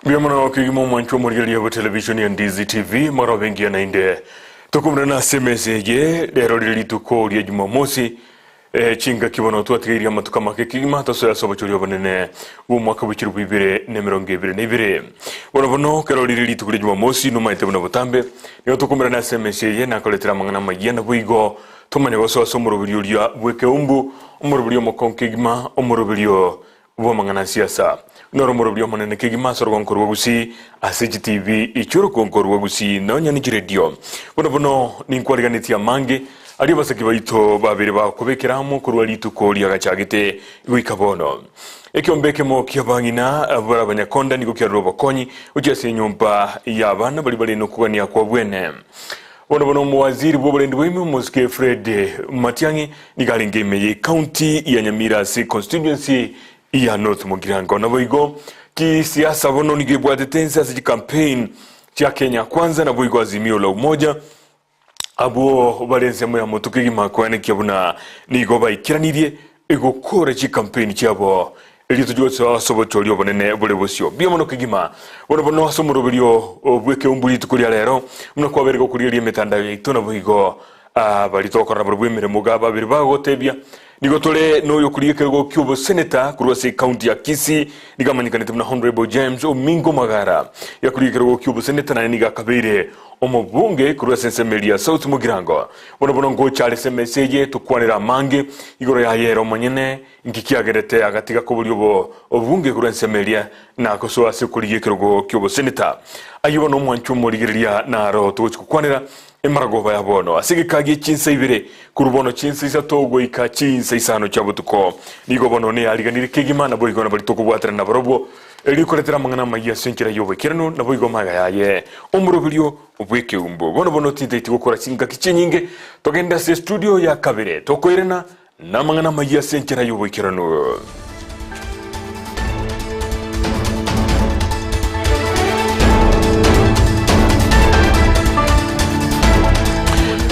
Mbuya mono kegima omwanchwa omorigereria bwa television ya Ndizi TV morobe engiya naende tokomerana ase emesa eye rero rire rituko ria Jumamosi eh, chingaki bono twatigairie amatuko amake kegima tosoe ase obochori obonene bw'omwaka bwe chilifu ibere na emerongo ebere na ibere. Bono bono kero rire rituko ria Jumamosi nomaete buna botambe nigo tokomerana ase emesa eye nakoretera amang'ana amayia naboigo tomanye gosoa ase omoroberio oria bw'ekeumbu omoroberio omokongo kegima omoroberio bw'amang'ana a siasa. Noro omorobio omonene kegima ase orogonko rwa Gusii, ase chitibi chi'orogonko rwa Gusii nonya ne chiredio. Bono bono ninkwariganetie amange aria abasaki baito babere bakobekera amo korwa rituko riagachagete goika bono. Ekeombe ekemo ki'abang'ina bare abanyakonda nigo kiarure obokonyi gochia ase enyomba y'abana baria bare nokogania kwa bwene. Bono bono omowaziri bw'oborendi bwa ime omosike Fred Matiang'i nigo arenge ime ye county ya Nyamira ase constituency ya North Mugirango. Naboigo chisiasa bono nigo ebwatete ense ase chicampaign chia Kenya Kwanza naboigo Azimio la Umoja abwo bare ensemo ya motu kegima koenekia buna nigo baikeranirie Egokora chikampeini chiabo, erio tochie gosoa ase obochori obonene bore bosio. Mbuya mono kegima. Bono bono ase omoroberio bw'ekeumbu rituko ria rero, buna kwabeire gokorigereria emetandao yaito naboigo baria togokora nabarobwo emeremo iga babere bagogotebia, Nigo tore noyokorigia ekerogo ki'oboseneta korwa ase ecounty ya Kisii, nigo amanyekanete buna Honourable James Omingo Magara. Yakorigia ekerogo ki'oboseneta naende nigo akabeire Omobunge korwa ase ensemo eria ya South Mugirango. Bono bono ngocha are ase emesa eye tokwanere amange igoro yaye ere omonyene, inki kiagerete agatiga koboria obo obunge korwa ensemo eria na gosoa ase okorigia ekerogo ki'oboseneta. Ayio bono omwanchwa omorigereria naro togochia gokwanera emaragoba ya bono ase egeka gie chinsa ibere korwa bono chinsa isato goika chinsa isano chia botuko. Nigo bono neyariganire kegima naboigo nabaria tokobwaterana nabarobwo Erio koretera amang'ana amayia ase enchera y'oboikeranu, naboigo amaga yaye omoroberio bw'ekeumbu. Bono bono tintaeti gokora chingaki chinyinge, togende ase estudio ya kabere, tokoirana namang'ana amayia ase enchera y'oboikeranu.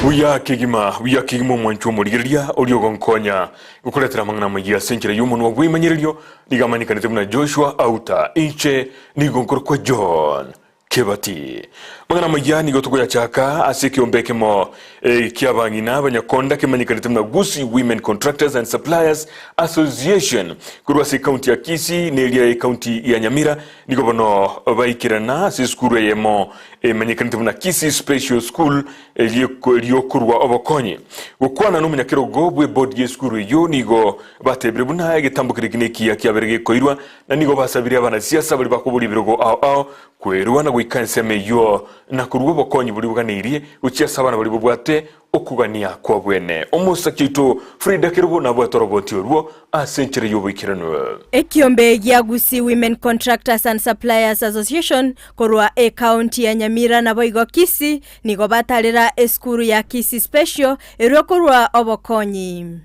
Buya kegima, buya kegima omwanchwa omorigereria oria ogonkonya gokoretera amang'ana amayia ase enchera y'omonwa bw'emanyererio Nigo amanyekanete buna Joshua Auta, inche nigo nkorokwa John Kebati. Amang'ana amaya nigo tokoyachaka ase ekeombe ekemo eh, ki'abang'ina abanyakonda kemanyekanete buna Gusii Women Contractors and Suppliers Association korwa ase ekaunti ya Kisii na eria ekaunti ya Nyamira nigo bono baikerana ase esukuru eyemo emanyekanete buna Kisii Special School eriokorwa obokonyi. Gokwana nomonyakerogo bw'ebodi y'esukuru eyio nigo Batebire buna egetambo keria nekiya kiabere gekoirwa, na nigo basabire abanasiasa baria bakoboria ebirogo ao ao kwerua na goika ensemo eyio, na korua obokonyi boria boganeirie gochia ase abana baria babwate okogania kw'obwene. Omosaki oito Frida Kerubo nabwate oroboti orwo ase enchera y'oboikeranu. Ekiombe gia Gusii Women Contractors and Suppliers Association korwa ecounty ya Nyamira naboigo Kisii Nigo batarera esukuru ya Kisii Special erwe korwa obokonyi.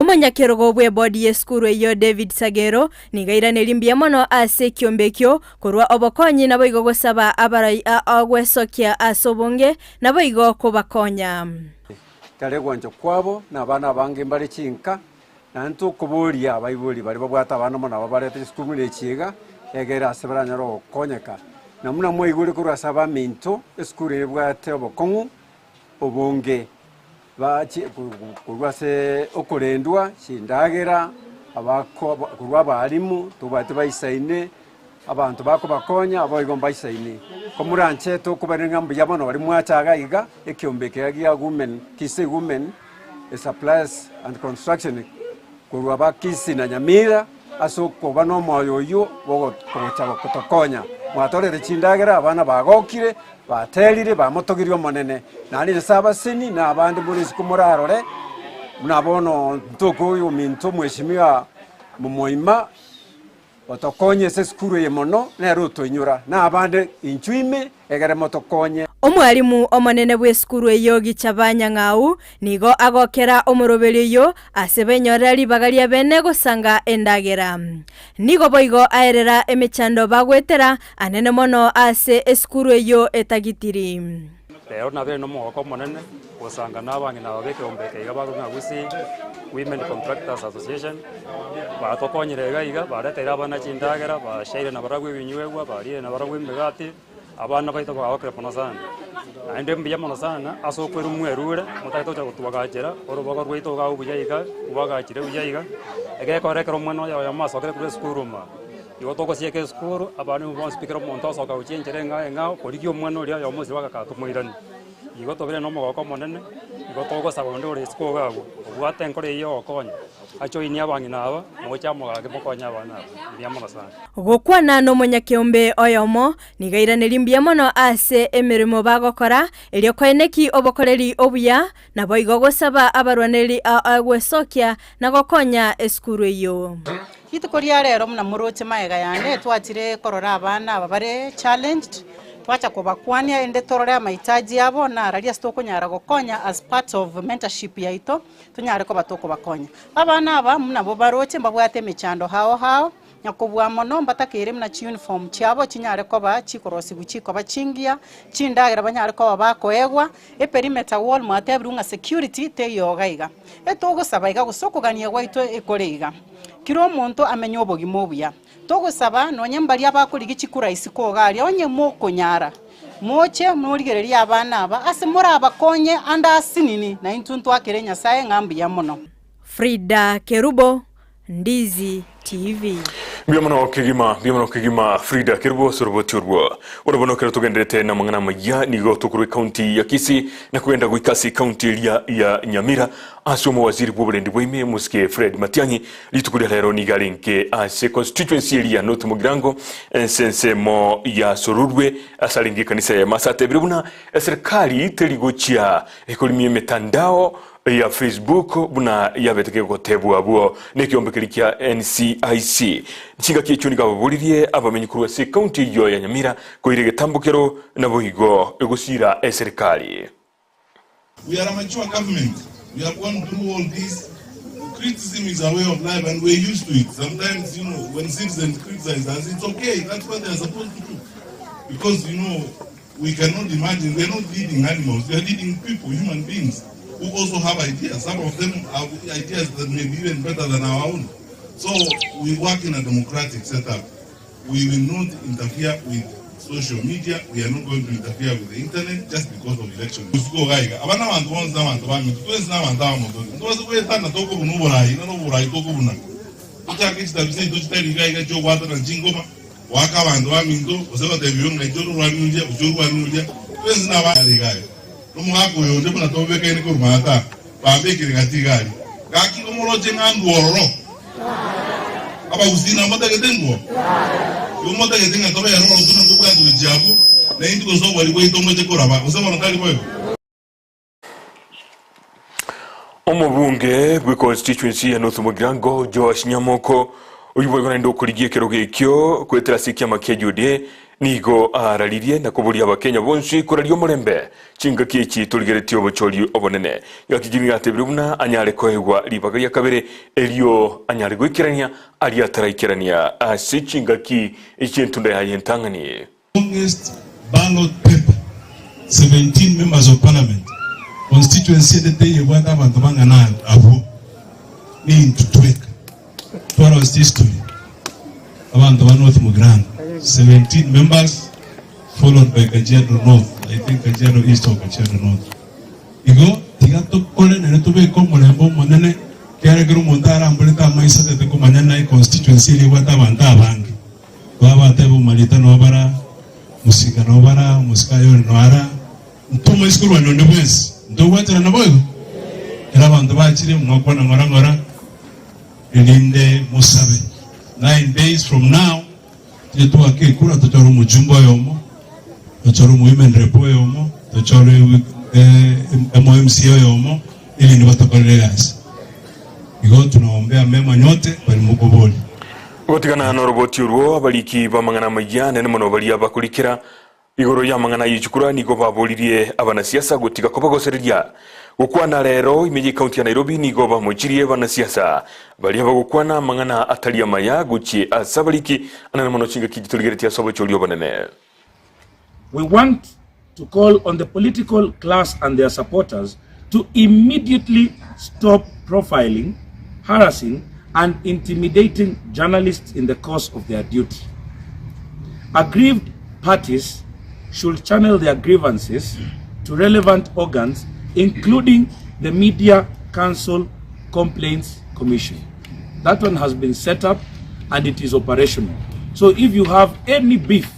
Omonyakerogo bw'ebodi y'esukuru eyio David Sagero nigo airanerie mbuya mono ase ekiombe ekio korwa obokonyi naboigo gosaba abarai ogwesokia ase obonge naboigo kobakonya. Tari gwancha kwabo, na abana abange mbare chinka, Naende tokoboria abaibori baria babwate abana mono aba barete chisukuru buna echi iga, egere ase baranyore ogokonyeka. Na buna mwaigure korwa ase abaminto, esukuru eye ebwate obokong'u obonge, bache korwa ase okorendwa, chindagera, abako korwa abalimu, tobwate baisaine, abanto bakobakonya aboigo mbaisaine. Komoranche tokobarire ng'a mbuya mono baria mwacha iga iga, ekiombe eke iga gia women, Kisii women, Supplies and Construction korwa ba Kisii na Nyamira ase okoba nomoyo oyio bw'ogocha gotokonya. Mwatorete chindagera, abana bagokire, baterire, bamotogirie Omonene. Naende Nyasae abaseni na abande more isiko morarore, buna bono ntokoyia ominto omweshimiwa Momoima, Otokonye ase esukuru eye mono, nere otoinyora, na abande inchwe ime, egere motokonye. Omwalimu omonene bw'esukuru eyio Gichaba Nyang'au nigo agokera omoroberio oyio ase benyorera ribaga ria bene gosanga endagera. Nigo boigo aerera emechando bagoetera anene mono ase esukuru eyio etagitiri. Rero nabeire nomogoko omonene gosanga nabang'ina aba b'ekeombe eke iga bakorwa ng'a Gusii Women Contractors Association, batokonyire iga iga, bareteire abana chindagera, bashaire nabarabwo ebinywegwa, bariire nabarabwo emegati, abana baito bagokire mono sana. Naende mbuya mono sana ase okwerwa mwerure, motagete gocha gotwagachera orobago rwaito iga buya iga, bwagachire buya iga, egekora ekero omwana oyo oyomo asokire korwa esukuru ime. Igo togosieka esukuru, abana nigo bonsi pi kera omonto osoka gochia enchera eng'ao eng'ao, korigia omwana oria oyomo osire bagaka tomoiranie. Igo tobere nomogooko omonene, igo togosaba onde ore isiko iga abwo, obwate enkoro eyio yogokonya, ajoinie abang'ina aba, moche amo gaki mokonye abana aba. Mbuya mono sana. Gokwana nomonyakeombe oyomo, nigo airaneri mbuya mono ase emeremo bagokora, erio koeneki obokoreri obuya, naboigo gosaba abarwanereri agwesokia na gokonya esukuru eyio. Rituko ria rero buna moroche magega yane twachire korora abana aba bare challenged, twacha kobakwania erinde torore amahitaji abo nararia ase tokonyara gokonya as part of mentorship yaito tonyare koba tokobakonya. Abana aba buna nabo baroche mbabwate emechando ao ao, na kobua mono mbatakeire buna chiuniform chiabo chinyare koba chikorosiwu chikoba chingiya, chindagera banyare koba bakoegwa, eperimeter wall mwatebirwe ng'a security teiyo iga iga. Etogosaba iga gose okogania gwaito ekore iga, kera omonto amenye obogima obuya. Togosaba nonye mbaria abakorigia chikura isiko iga aria onye mokonyara, moche morigererie abana aba ase morabakonye ande asinini na intwe ntwakere Nyasaye ng'a mbuya mono. Frida Kerubo, Ndizi TV. Mbuya mono kegima, mbuya mono kegima Frida Kerubo ase oroboti orwo. Bono bono ekero togenderete namang'ana amaya nigo tokorwa ekaunti ya Kisii na kogenda goika ase ekaunti eria ya Nyamira ase omowaziri bw'oborendi bwa ime Mosike Fred Matiang'i rituko ria rero nigo arenge ase constituency eria ya North Mugirango ense ensemo ya Sorurwe ase arenge ekanisa eyemo ase atebire buna eserikali teri gochia ekorimia emetandao ya Facebook buna yabete kegotebwa abwo nekeombe keria kia NCIC. Chingaki echio nigo ababoririe abamenyi korwa ase ekaunti eyio ya Nyamira koira egetambokero naboigo egosiira eserikali. We are a mature government, we have gone through all this, criticism is a way of life and we're used to it, sometimes you know when citizens criticize us it's okay, that's what they are supposed to do because you know We cannot imagine, we are not leading animals, we are leading people, human beings, who also have ideas. Some of them have ideas that may be even better than our own. So we work in a democratic setup. We will not interfere with social media, we are not going to interfere with the internet just because of election. Usiku gaiga abana abantu bonsi nabanto baminto twensi nabanto abamo tore ntobase goetana tokobuna oborai naro oborai tokobuna tochake chitabi chiaito chitari iga iga chiogwatana chingoma Goaka abanto baminto, gose gotebigwa ng'a inche ororwanie oria, gose orwanie oria, twensi nabana iga aria. Nomogaka oyo onde buna tobekaine korwa maate aa, bambekire gati iga aria. Gaki igo moroche ng'a ndwe ororo? Abagusii nabo motagete ngwo? Igo motagete ng'a tobere ororo tuna ntobwate gochia abwo, na intwe gose obori bwaito ngoche koraba, gose bono tari boigo? Omobunge bwe constituency ya North Mugirango Joash Nyamoko oyio boigo naende okorigia ekerogo ekio goetera ase ekiama kia UDA nigo araririe na koboria abakenya bonsi koraria omorembe chingaki echi torigeretie obochori obonene. Gaki nigo atebire buna anyare koegwa ribaga ria kabere erio anyare goikerania aria ataraikerania ase chingaki chi'entunda yaye entang'ani. Longest ballot paper, 17 members of parliament, constituency ende teiyo ebwate abanto bang'ana abwo, nintwe tweka twarosete history abanto ba North Mugirango 17 members followed by Kajiado North, I think Kajiado East or Kajiado North. Igo tiga tokore naende tobeke omorembe omonene kiagera kera omonto aramborete amaiso atete komanya naye constituency eria ebwate abanto abange. Babatebia omarita nobara, omosika nobara, omosika aye ore noara, ntomoisi korwania onde bwensi, ntogwancherana naboigo? Ekero abanto bachire, mwakwana ng'ora ng'ora, erinde mosabe. 9 days from now, toche toake ekura tochore omojumbe oyomo, tochore omowomen rep oyomo, tochore omo MCA oyomo, erinde batokorere egasi. Igo tunaombea mema nyote bari mokobori. Gotigana noroboti orwo, abariki b'amang'ana amayia nene mono baria bakorikera igoro y'amang'ana ye chikura nigo baboririe abanasiasa gotiga kobagosereria. Gokwana rero ime y'ecounty ya Nairobi nigo bamochirie abanasiasa baria bagokwana amang'ana atari amaya gochia ase abariki anene mono chingaki chitorigeretie ase obochori obonene. We want. to call on the political class and their supporters to immediately stop profiling, harassing and intimidating journalists in the course of their duty. Aggrieved parties should channel their grievances to relevant organs including the Media Council Complaints Commission. That one has been set up and it is operational. So if you have any beef,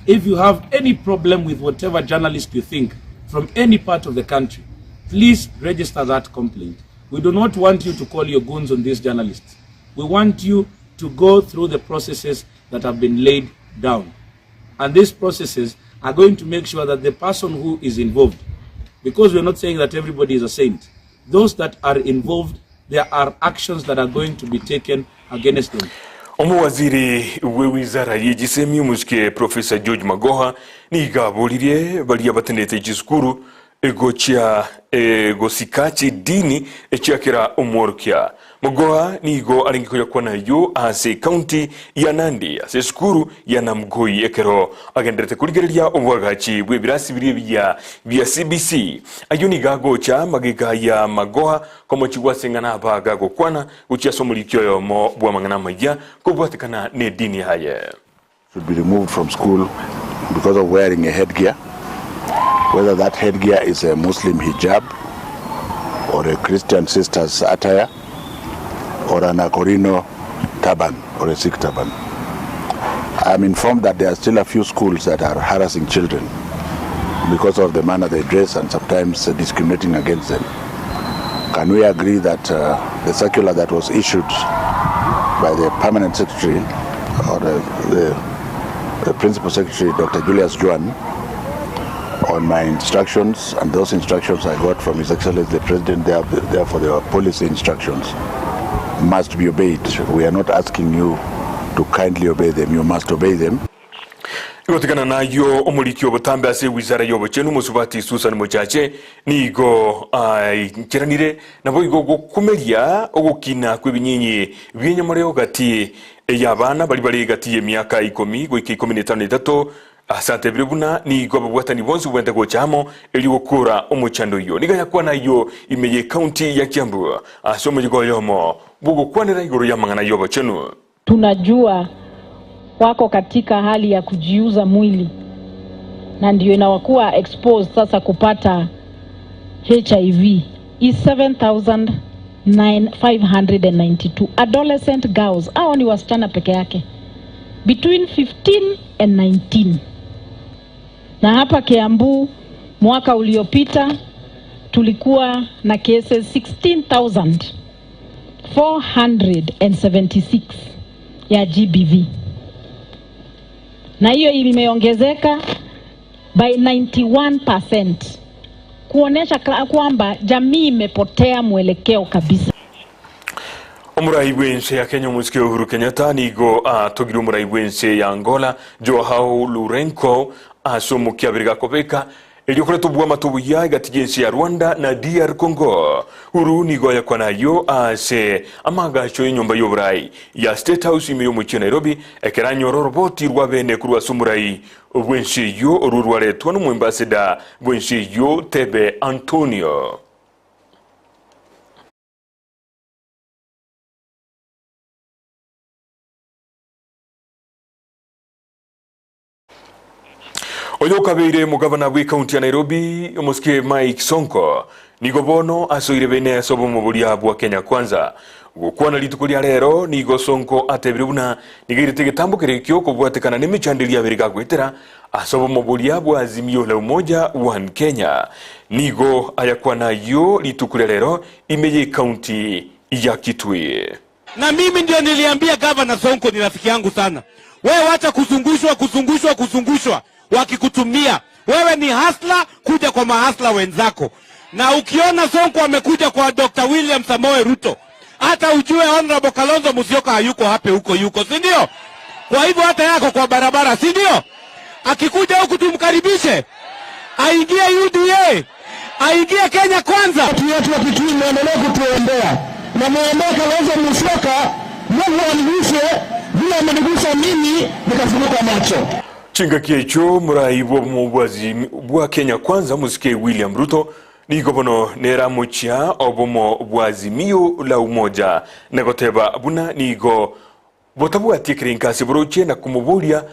if you have any problem with whatever journalist you think from any part of the country, please register that complaint. We do not want you to call your goons on these journalists. We want you to go through the processes that have been laid down. And these processes are going to make sure that the person who is involved, because we're not saying that everybody is a saint, those that are involved, there are actions that are going to be taken against them. Omowaziri bw'ewizara ye chisemi omosike Professor George Magoha nigo aboririe baria batenete chisukuru egochia gosika chidini echiakera omworokia. Magoha nigo arenge koyakwana ayio ase ekaunti ya Nandi ase esukuru ya Namgoi ekero agenderete korigereria obwagachi bwa ebirasi biria ebiya bia CBC. Ayio nigo agocha magega ya Magoha komochigwa ase ng'ana abaga gokwana gochia ase omoriki oyomo bwa amang'ana amaya kobwatekana na edini yaye. Should be removed from school because of wearing a headgear, whether that headgear is a Muslim hijab or a Christian sister's attire or an Akorino turban or a Sikh turban. I am informed that there are still a few schools that are harassing children because of the manner they dress and sometimes discriminating against them. Can we agree that the circular that was issued by the permanent secretary or the principal secretary, Dr. Julius Juan, on my instructions, and those instructions I got from His Excellency the President, therefore they were policy instructions, must be obeyed. We are not asking you to kindly obey them, you must obey them. Igotigana nayo omoriki obotambe ase ewizara ya obochenu omosubati Susan Mochache nigo aincheranire nabo igo gokumeria ogokina kwa ebinyinyi bia enyamoreo gati ya abana bari bare gati ya emiaka ikomi goika ikomi na etano na etato ase atebire buna nigo ababwatani bonsi bwente gocha amo eri gokora omochando oyo. Nigo yakwana ayio ime ya ekaunti ya Kiambu ase omoyigo oyomo bwogokwanera igoro ya amang'ana ya obochenu. Tunajua wako katika hali ya kujiuza mwili na ndio inawakuwa exposed sasa kupata HIV is 7,592 adolescent girls. Hao ni wasichana peke yake between 15 and 19. Na hapa Kiambu mwaka uliopita tulikuwa na cases 16,476 ya GBV, na hiyo imeongezeka by 91% kuonesha kwamba jamii imepotea mwelekeo kabisa. Omorai bwense ya Kenya omosike Uhuru Kenyatta nigo atogire omorai bwense ya Angola Joao Lourenco ase omokiabere gakobeka erio koreta obwamato obuya egati ya ense ya Rwanda na DR Congo. Uhuru nigo ayakwana ayio ase amagacho y'enyomba y'oborai ya State House ime y'omochie Nairobi ekero anyora oroboti rwa bene korwa ase omorai bwense eyio orwo rwaretwa na omoambassador bwense eyio Tebe Antonio. Oyo kabeire mugavana bwe kaunti ya Nairobi omosike Mike Sonko nigo bono asoire bene ase obomo boria bwa Kenya Kwanza. Gokwana rituko ria rero nigo Sonko atebire buna nigairete egetambo kere ekio kobwatekana n'emechanderia abere gagwetera ase obomo boria bwa Azimio la Umoja One Kenya. Nigo ayakwana yo rituko ria rero ime ye kaunti ya Kitui. Na mimi ndio niliambia Gavana Sonko ni rafiki yangu sana. Wewe wacha kuzungushwa, kuzungushwa, kuzungushwa wakikutumia. Wewe ni hasla, kuja kwa mahasla wenzako. Na ukiona Sonko amekuja kwa Dr. William Samoei Ruto, hata ujue Honorable Kalonzo Musyoka hayuko hape huko yuko, si ndio? Kwa hivyo hata yako kwa barabara, si ndio? Akikuja huku tumkaribishe, aingie UDA, aingie Kenya Kwanza. Watu wetu wa Kitui muendelee kutuombea na muombee Kalonzo Musyoka, Mungu amguse vile amenigusa mimi nikafunuka macho. Chingaki echio morai bw'obomo bwa Kenya Kwanza mosike William Ruto nigo bono neramochia obomo bwa Azimio la Umoja na goteba buna nigo botabwati ekerengo ase boroche na komoboria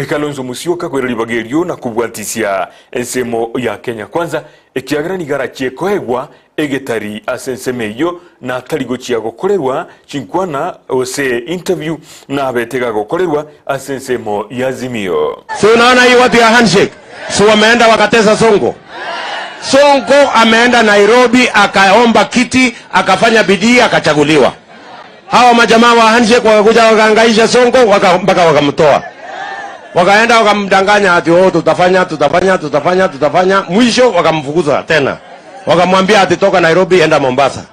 Kalonzo Musyoka koira ribaga erio na kobwatisia ensemo ya Kenya Kwanza ekiagera nigo arachie koegwa egetari ase ensemo eyio na tari gochia gokorerwa chinkwana gose interview nabete gagokorerwa ase ensemo ya Azimio. Si unaona hii watu ya handshake? Si wameenda wakatesa Sonko? Sonko ameenda Nairobi akaomba kiti, akafanya bidii akachaguliwa. Hawa majamaa wa handshake wakakuja wakahangaisha Sonko waka, mpaka wakamtoa. Wakaenda wakamdanganya ati oh, tutafanya tutafanya tutafanya tutafanya, mwisho wakamfukuza tena, wakamwambia ati toka Nairobi enda Mombasa.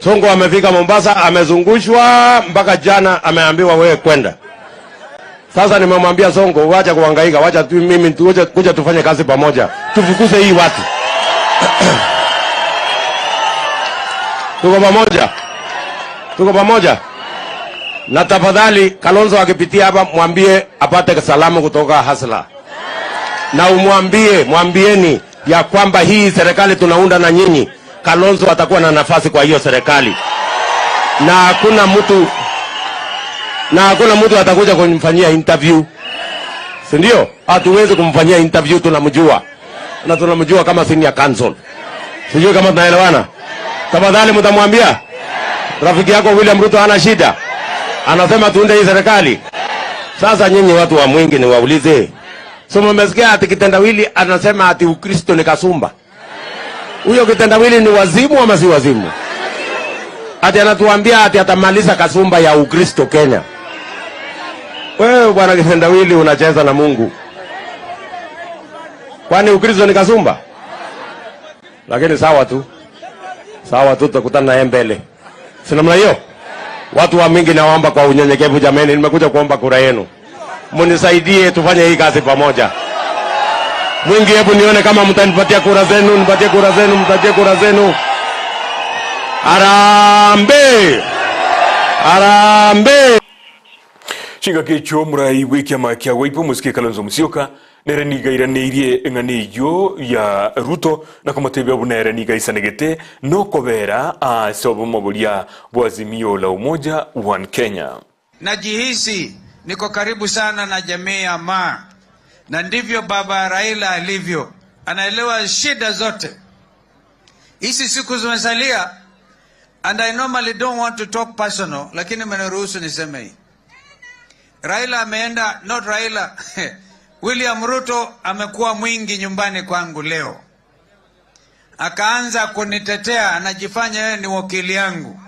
Sonko amefika Mombasa, amezungushwa mpaka jana ameambiwa wewe kwenda. Sasa nimemwambia Sonko, wacha kuhangaika, wacha tu mimi tuja, kuja tufanye kazi pamoja, tufukuze hii watu tuko pamoja, tuko pamoja. Na tafadhali Kalonzo akipitia hapa mwambie apate salamu kutoka Hasla, na umwambie, mwambieni ya kwamba hii serikali tunaunda na nyinyi, Kalonzo atakuwa na nafasi kwa hiyo serikali, na hakuna mtu na hakuna mtu atakuja kumfanyia interview, si ndio? Hatuwezi kumfanyia interview, tunamjua na tunamjua kama senior counsel. Sijui kama tunaelewana. Tafadhali mtamwambia rafiki yako William Ruto hana shida, anasema tuunde hii serikali. Sasa nyinyi watu wa Mwingi niwaulize, so mmesikia ati kitendawili anasema ati Ukristo ni kasumba? Huyo kitendawili ni wazimu ama si wazimu? Ati anatuambia ati atamaliza kasumba ya Ukristo Kenya. Wewe bwana kitendawili unacheza na Mungu. Kwani Ukristo ni kasumba? Lakini sawa tu, sawa tu, tutakutana naye mbele, si namna hiyo? Watu wa Mwingi nawaomba kwa unyenyekevu, jameni, nimekuja kuomba kura yenu, munisaidie tufanye hii kazi pamoja. Mwingi, hebu nione kama mtanipatia kura zenu, nipatie kura zenu, mtatie kura zenu. Harambee! Harambee! Chingaki echio omorai bw'ekiama kia Wiper omosike Kalonzo Musyoka nere nigo airaneirie eng'ana eyio ya Ruto na komotebia buna ere nigo aisanegete nokobera ase obomo boria bwa Azimio la Umoja One Kenya. Najihisi niko karibu sana na jamii ya Maa, na ndivyo baba Raila alivyo, anaelewa shida zote. Hizi siku zimesalia, and I normally don't want to talk personal, lakini mniruhusu niseme hii. Raila ameenda, not Raila William Ruto amekuwa mwingi nyumbani kwangu leo, akaanza kunitetea, anajifanya yeye ni wakili yangu.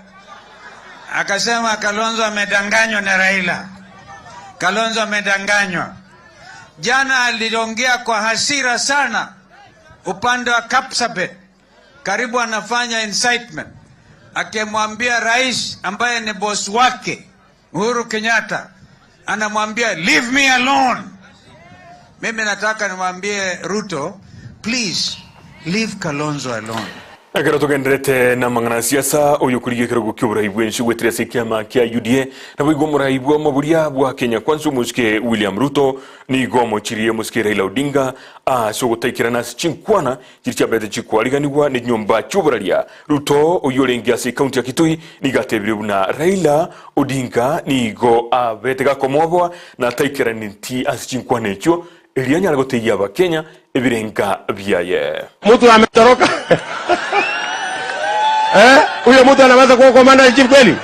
Akasema Kalonzo amedanganywa na Raila, Kalonzo amedanganywa. Jana aliongea kwa hasira sana upande wa Kapsabet, karibu anafanya incitement, akimwambia rais ambaye ni boss wake Uhuru Kenyatta, anamwambia leave me alone. Mimi nataka nimwambie Ruto, please leave Kalonzo alone. Ekero togenderete namang'ana a siasa, oyo okorigia ekerogo ki'oborai bw'ense gwetire ase ekiama kia UDA, naboigo omorai bw'omoburia bwa Kenya Kwanza omosike William Ruto nigo amochirie omosike Raila Odinga ase ogotaikerana ase chinkwana chiria chiabete chikoariganigwa ne chinyomba chi'oboraria. Ruto oyio orenge ase ekaunti ya Kitui nigo atebirie buna Raila Odinga nigo abete gakomoboa na ataikeraneti ase chinkwana echio erio anyare goteyia Abakenya ebirenga biaye. Mtu ametoroka eh? Huyo mtu anaweza kuwa commander in chief kweli?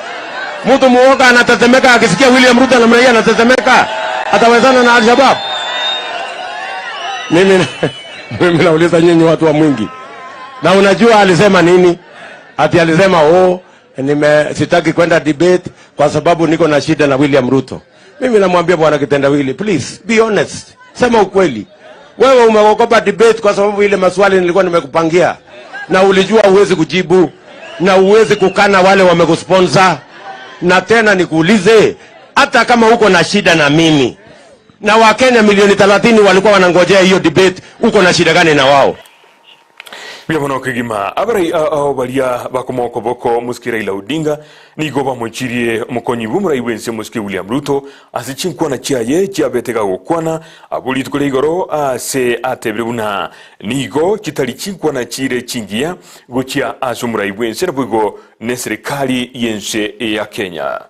Mtu muoga anatetemeka akisikia William Ruto namna hii anatetemeka, atawezana na Al-Shabaab? Mimi mimi nauliza nyinyi watu wa Mwingi, na unajua alisema nini? Ati alisema oh, nime sitaki kwenda debate kwa sababu niko na shida na William Ruto. Mimi namwambia bwana Kitendawili, please be honest, sema ukweli. Wewe umeogopa debate kwa sababu ile maswali nilikuwa nimekupangia na ulijua huwezi kujibu na huwezi kukana wale wamekusponsor. Na tena nikuulize, hata kama uko na shida na mimi na Wakenya milioni 30 walikuwa wanangojea hiyo debate, uko na shida gani na wao? Mbuya mono kegima abarai ao baria bakomoa okoboko omosike Raila Odinga nigo bamochirie omokonyi bw'omorai bw'ense omosike William Ruto ase chinkwana chiaye chiabete gagokwana abwo rituko ria igoro ase atebire buna nigo chitari chinkwana chire chingiya gochia ase omorai bw'ense naboigo neserikali y'ense ya Kenya.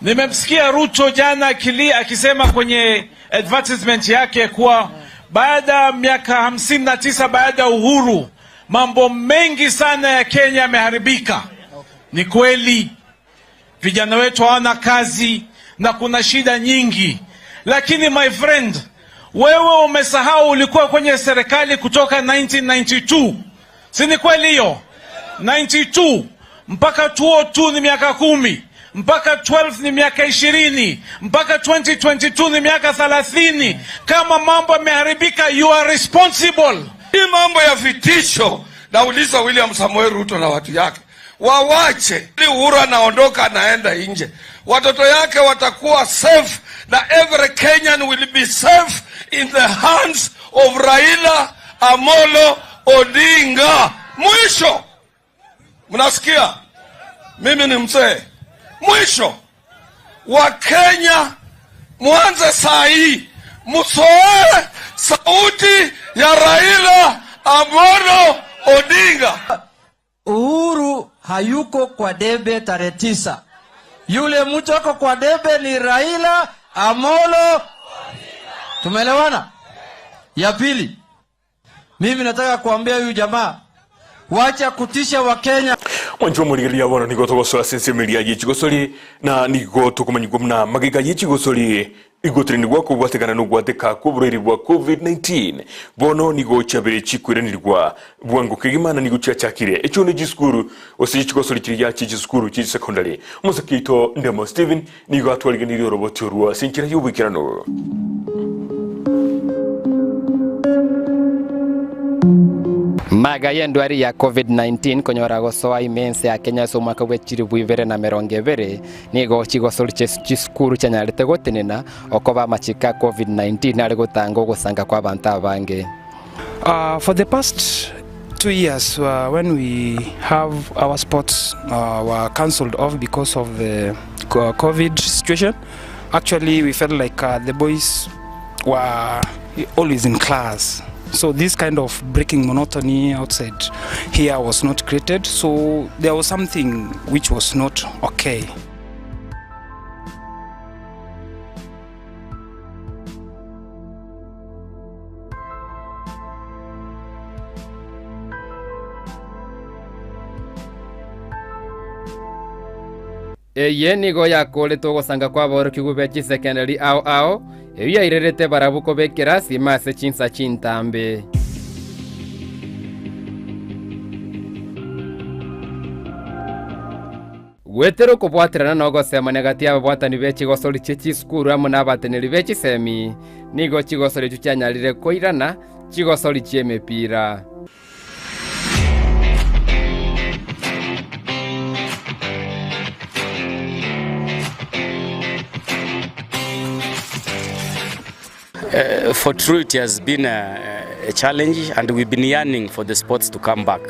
Nimemsikia Ruto jana akilia akisema kwenye advertisement yake kuwa baada ya miaka 59 baada ya uhuru mambo mengi sana ya Kenya yameharibika. Ni kweli, vijana wetu hawana kazi na kuna shida nyingi, lakini my friend, wewe umesahau ulikuwa kwenye serikali kutoka 1992 si ni kweli hiyo? 92 mpaka 2002 ni miaka 10, mpaka 12 ni miaka 20, mpaka 2022 ni miaka 30. Kama mambo yameharibika, you are responsible. Hii mambo ya vitisho, nauliza William Samoei Ruto na watu yake wawache. Uhuru anaondoka anaenda nje, watoto yake watakuwa safe na every Kenyan will be safe in the hands of Raila Amolo Odinga. Mwisho, mnasikia mimi ni mzee. Mwisho, Wakenya mwanze saa hii msoe sauti ya Raila Amolo Odinga. Uhuru hayuko kwa debe tarehe 9. Yule mtu ako kwa debe ni Raila Amolo. Tumeelewana? Ya pili, mimi nataka kuambia huyu jamaa wacha kutisha Wakenya. Mwancho omorigereria bono nigo togosoa ase ensemo eria ye chigosori na nigo tokomanyigwa buna magega ye chigosori igotenenigwa kobwatekana nogwateka kw'oborwaire bwa Covid-19 bono nigo chiabere chikoiranirigwa bwango kegima na nigo chiachakire echio ne chisukuru gose chigosori chiria chie chisukuru chie chisecondary. Omosike oito Ndemo Stephen nigo atwariganirie oroboti orwo ase enchera y'oboikeranu. Maega y'endwari ya Covid-19 konyora gosoa ime ense ya Kenya ase omwaka bwe chilifu ibere na emerongo ebere, nigo chigosori chie chisukuru chianyarete gotenena okoba amachiko a Covid-19 are gotanga ogosanga kw'abanto abange. For the past 2 years when we have our sports were cancelled off because of the COVID situation, actually we felt like the boys were always in class. So this kind of breaking monotony outside here was not created. So there was something which was not okay. Eye nigo yakoretwe ogosanga kw'aborokigwa be chisekendari ao ao, eyio yairerete barabwo kobekera asima ase chinsa chintambe. Goetera okobwaterana na ogosemania gati y'ababwatani be chigosori chie chisukuru amo nabateneneri be chisemi, nigo chigosori echio chianyarire koirana chigosori chi'emepira. For true, it has been a challenge, and we've been yearning for the sports to come back.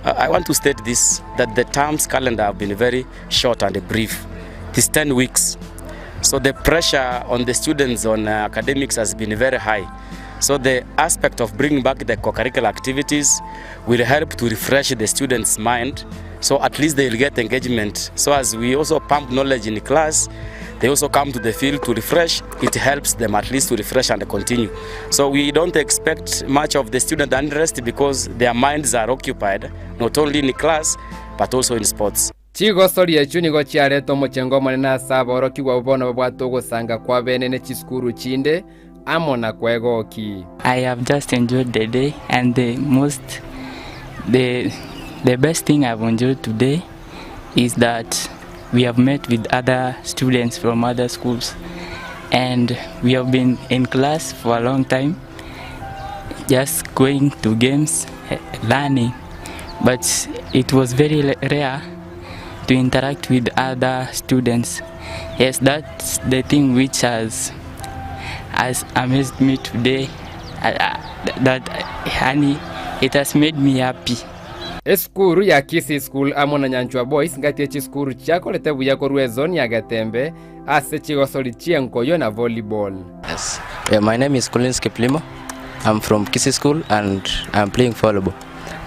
I want to state this, that the terms calendar have been very short and brief. It is 10 weeks. So the pressure on the students on academics has been very high. So the aspect of bringing back the co-curricular activities will help to refresh the students' mind, so at least they will get engagement. So as we also pump knowledge in class, they also come to the field to refresh. It helps them at least to refresh and continue. So we don't expect much of the student unrest because their minds are occupied, not only in class, but also in sports. Chigosori echio nigo chiarete omochengo omonene ase aborokigwa abwo bono babwate ogosanga kw'abene ne chisukuru chinde, amo na kwegoki. I have just enjoyed the day and the most the the best thing I've enjoyed today is that we have met with other students from other schools and we have been in class for a long time just going to games learning but it was very rare to interact with other students yes that's the thing which has has amazed me today. That yani it has made me happy. Esukuru ya Kisii School amo na Nyanchwa Boys ngati ye chisukuru chiakorete buya korwa ezoni ya Getembe ase chigosori chi'enkoyo na volleyball. Yes. Yeah, my name is Collins Kiplimo. I'm from Kisii School and I'm playing volleyball.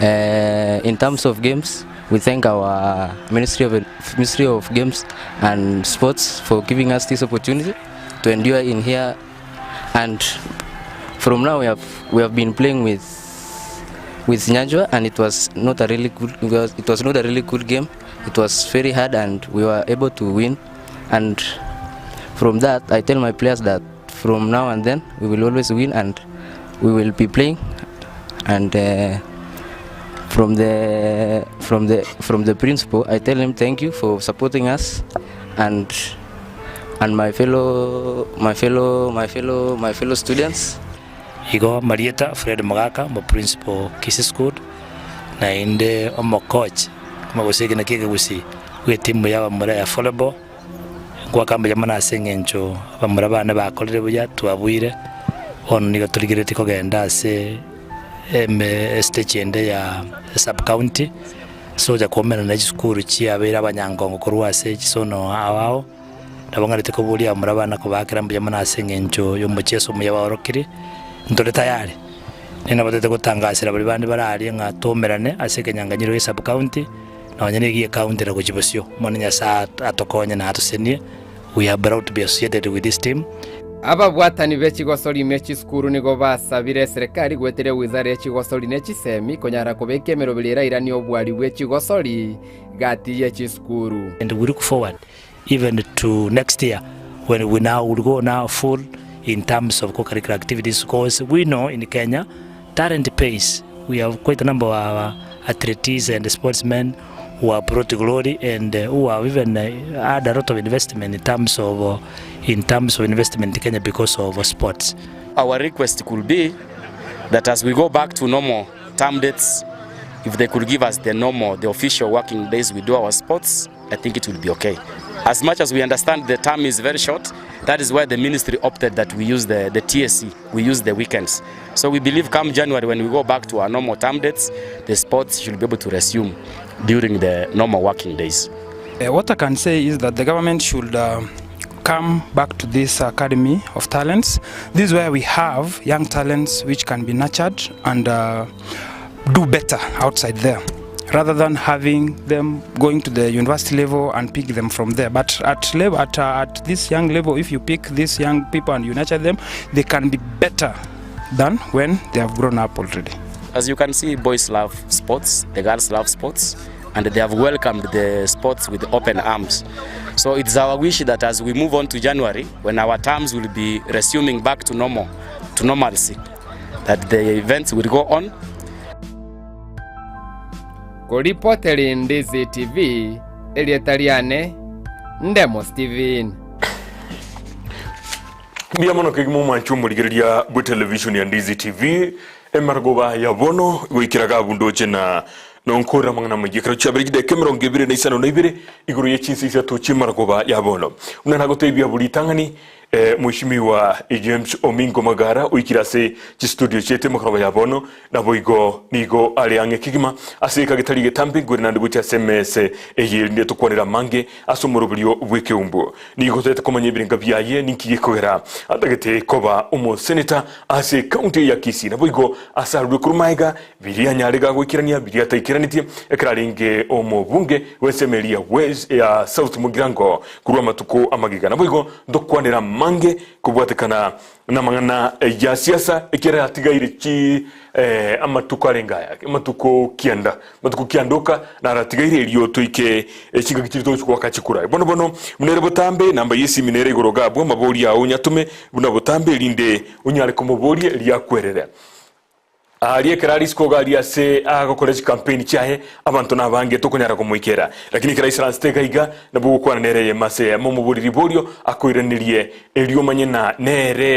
Uh, in terms of games, we thank our Ministry of, Ministry of Games and Sports for giving us this opportunity to endure in here. And from now, we have, we have been playing with with Nyanjwa and it was not a really good it was not a really good game. It was very hard and we were able to win. And from that, I tell my players that from now and then we will always win and we will be playing. And uh, from the from the from the principal, I tell him thank you for supporting us and and my fellow my fellow my fellow my fellow students. Igo Marieta Fred Mogaka, omoprinciple Kisii School, naende omocoach omogusii ekina kia ekegusii bw'etimu y'abamura ya volleyball, ngoaka mbuya mono ase eng'encho abamura bane bakorire buya twabuire, bono nigo torigeretie kogenda ase eme estage ende ya sub county, ase ogocha koumerana ne chisukuru chiabeire abanyangongo korwa ase chisono ao ao. Nabo ng'arete koboria abamura bane kobaakera mbuya mono ase engencho y'omochieso omuya baorokirie, ntore tayari. Naende nabo toete gotangasera baria bande bare aria ng'a toumerane ase ekenyanganyiro gia sub-county, nonye na egie county na gochia bosio. Bono Nyasae atokonye na atosenie, we are proud to be associated with this team. Ababwatani be chigosori ime chisukuru nigo basabire eserekari goeteria wizara ye chigosori ne chisemi konyara kobeka emeroberi erairanie obwari bwe chigosori gati ye chisukuru. And we look forward even to next year when we now will go now full in terms of co-curricular activities because we know in Kenya talent pays. We have quite a number of our athletes and sportsmen who have brought glory and uh, who have even uh, had a lot of investment in terms of uh, in terms of investment in Kenya because of sports. Our request could be that as we go back to normal term dates, if they could give us the normal, the official working days we do our sports, I think it will be okay. As much as we understand the term is very short, that is why the ministry opted that we use the, the TSC, we use the weekends. So we believe come January when we go back to our normal term dates, the sports should be able to resume during the normal working days. Uh, what I can say is that the government should uh, come back to this Academy of Talents. This is where we have young talents which can be nurtured and uh, do better outside there rather than having them going to the university level and pick them from there. But at, level, at, uh, at this young level, if you pick these young people and you nurture them, they can be better than when they have grown up already. As you can see, boys love sports, the girls love sports, and they have welcomed the sports with open arms. So it's our wish that as we move on to January, when our terms will be resuming back to normal, to normalcy, that the events will go on. Koripoteri Ndizi TV, erieta riane Ndemo Steven. Mbuya mono kegima omwanche omorigereria bwe television ya Ndizi TV emaragoba ya bono goikera gabu ndoche na nonkorera amang'ana amayia ekero chiabere chidakika 25 igoro ye chinsa isato chi'emaragoba ya bono buna nagotebia buri ritang'ani Eh, Mweshimiwa James Omingo Magara oikire ase chistudio chiaito emekoroba ya bono, naboigo nigo are ang'e kegima ase eka getari getambe nkwere naende gochia ase emese eye erinde tokwanere amange ase omoroberio bw'ekeumbu. Nigo toete komanya ebirenga biaye ninki gekogera atagete koba omoseneta ase ekaunti eye ya Kisii naboigo ase arurwe korwa maega biria anyare gagoikerania biria ataikeranetie ekero arenge omobunge bw'ensemo eria ya South Mugirango korwa amatuko amagega naboigo Ntokwanera amange kobwatekana namang'ana ya siasa ekiagera yatigaire chi eh, amatuko arenge aya amatuko kianda amatuko kianda oka naratigaire erio toike eh, chingaki chiria togochia goaka chikura. Bono bono buna ere botambe namba y'esimi nere igoro iga abwo amaborio ao onyatome buna botambe erinde onyare komoboria erio akwerere. Aaria ekero are isiko iga aria ase agokora chikampeni chiaye, abanto nabange tokonyara komoikera. Lakini ekero aisaransete iga iga, nabo ogokwana nere eyemo ase eyemo omoborie riborio akoiranerie, erio omanye na nere